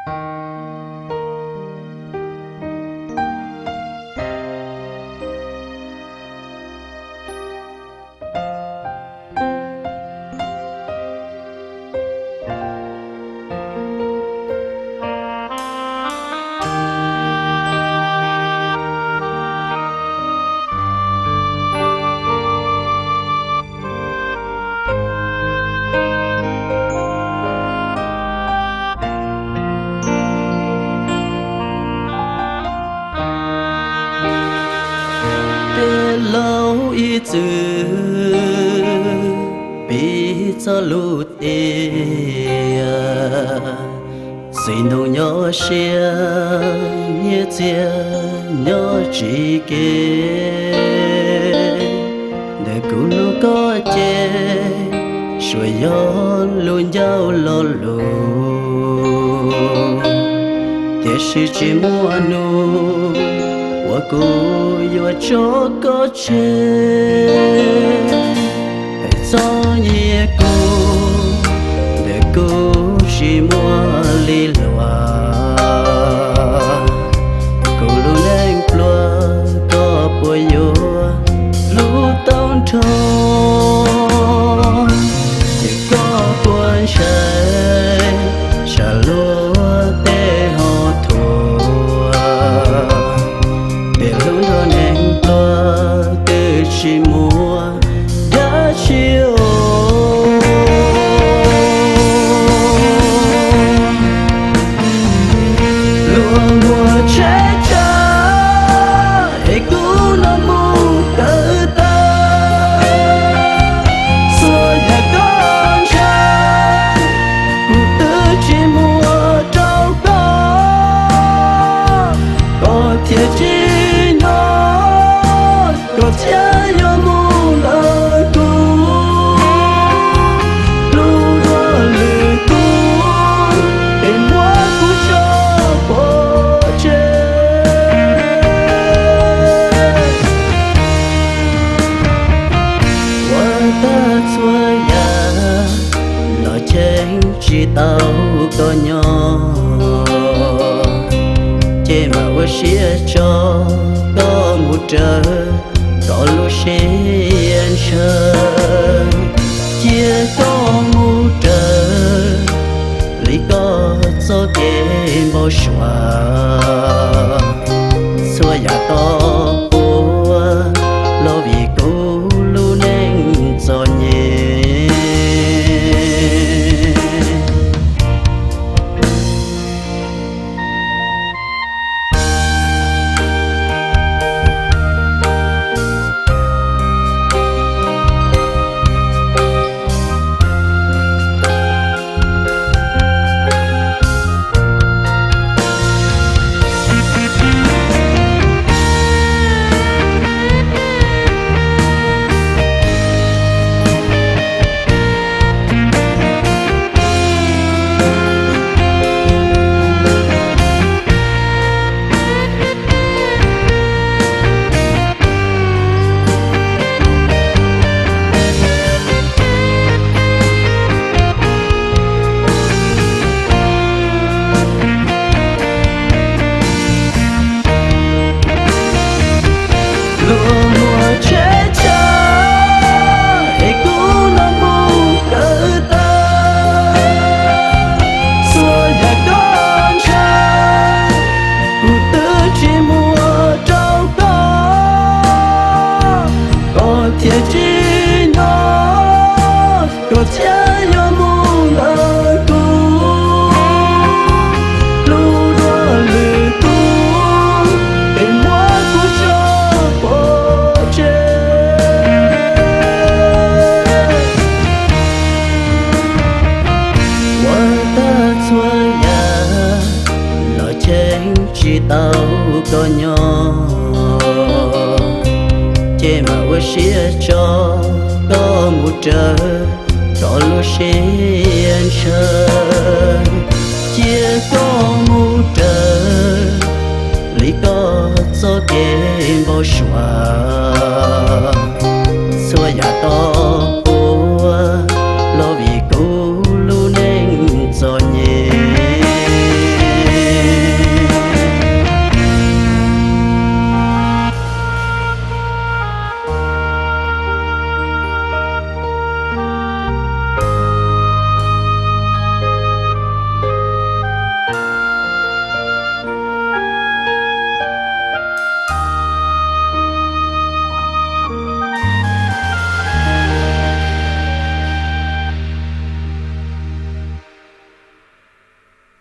Tej laug ib txwm piv txoj lus tias, txiv ntoo nyob siab, nyiaj txiag nyob tsis kev. Ntawm kuv hlub koj ces suav yog lub ncauj lo lus, tiam sis tsis muaj hnub uas kuv yuav tso koj tseg. Peb txoj nyiam kuv, ntawm kuv tsis muaj li luag. Kuv lub neej pluag, koj puas yuav hlub tau nrho? Ces koj puas ntshai sam luag tej hom thuam? Peb hlub nrog neeg pluag twb tsis muaj dab tsi os. Luag muaj tsheb tsawg es kuv los mus kawm tau. Txhua yam koj ntshaw kuv twb tsis muab rau koj, koj thiaj tsis hnov, koj thiaj yuav mus lawm kuv. Hlub dua lwm tus es muab kuv tso pov tseg. Ua tag txhua yam los cheem tsis tau koj nyob, ces mam ua siab tso koj mus raws koj lub siab ntshaw. Cia koj mus raws li koj txoj kev npau suav. Txhua yam koj ua los vim kuv lub neej txom nyem. Luag muaj tsheb tsawg es kuv los mus kawm tau. Txhua yam koj ntshaw kuv twb tsis muab rau koj, koj thiaj tsis hnov, koj thiaj yuav mus lawm kuv. Hlub dua lwm tus es muab kuv tso pov tseg. Ua tag txhua yam los cheem tsis tau koj nyob, ces mam ua siab tso koj mus raws koj lub siab ntshaw.